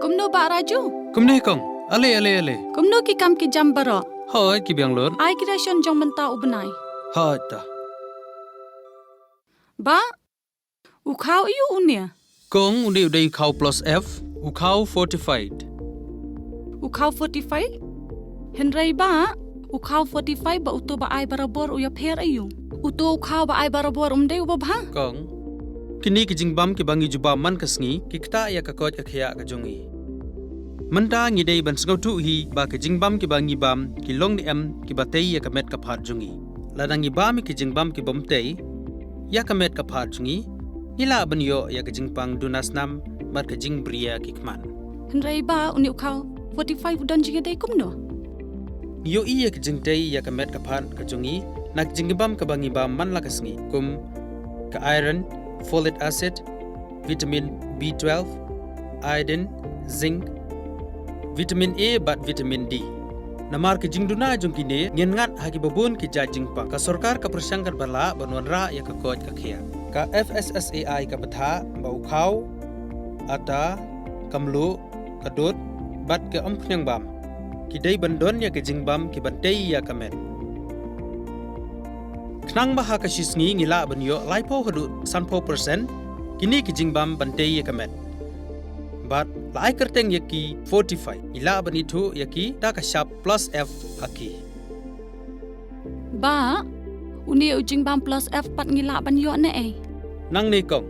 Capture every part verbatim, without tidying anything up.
Kumno Bah Raju? Kumne kong. Ale, ale, ale. Kumno ki kam ki jam baroh? Hooid, ki biang lut. Ai ki ration jong mynta u bnai. Hooid ta. Bah, u khaw aiu une? Kong, une u dei u khaw plus F, u khaw fortified. U khaw fortified? Hynrei Bah, u khaw fortified bad uto ba ai barabor u ïapher aiu? Uto u khaw ba ai barabor um dei uba bha? Kong, kine ki jingbam kiba ngi ju bam man ka sngi ki ktah ïa ka koit ka khiah ka jong ngi. Mynta ngi dei ban sngewthuh hi ba ki jingbam kiba ngi bam ki long ne em kiba tei ïa ka met ka phad jong ngi. Lada ngi bam ïa ki jingbam ki bym tei ïa ka met ka phad jong ngi, ngi lah ban ïoh ïa ka jingpang duna snam bad ka jingbriew ki khmat. Hynrei Bah, une u khaw fortified u don jingïadei kumno? Ngi ïohi ïa ka jingtei ïa ka met ka phad ka jong ngi na ka jingbam kaba ngi bam man la ka sngi, kum ka iron, folic acid, vitamin B twelve, iodine, zinc, vitamin A bad vitamin D. Namar ka jingduna jong kine, ngin ngat ha kiba bun ki jait jingpang. Ka sorkar ka pyrshang katba lah ban wanrah ïa ka koit ka khiah. Ka F S S A I ka bthah ba u khaw, ata, ka mluh, ka dud bad ka umkhniang bam ki dei ban don ïa ka jingbam kiban tei ïa ka met. Khnang ba ha ka shi sngi ngi lah ban ïoh laiphew haduh sanphew percent kine ki jingbam ban tei ïa ka met. Bad la ai kyrteng ïa ki fortified, ngi lah ban ithuh ïa ki da ka shap plus F ha ki. Bah, une u jingbam plus F pat ngi lah ban ïoh naei? Nangne kong.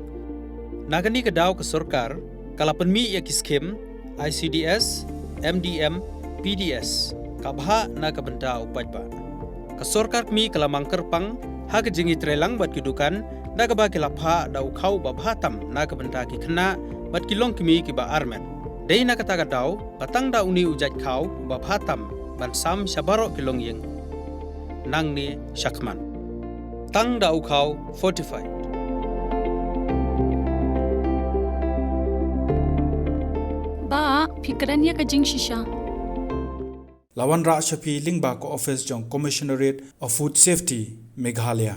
Na kane ka daw ka sorkar ka la pynmih ïa ki skim I C D S, M D M, P D S, ka bhah na ka bynta u paidbah. Ka sorkar kmie ka la mang kyrpang ha ka jingïatreilang bad ki dukan da kaba ki la phah da u khaw ba bha tam na ka bynta ki khynnah bad ki longkmie kiba armet. Dei na kata ka daw ba tang da une u jait khaw ba bha tam ban sam sha baroh ki longïing nangne shakhmat. Tang da u khaw fortified. Bah, phi kren ïa ka jingshisha. La wanrah sha phi lyngba ka office jong Commissionerate of Food Safety, Meghalaya.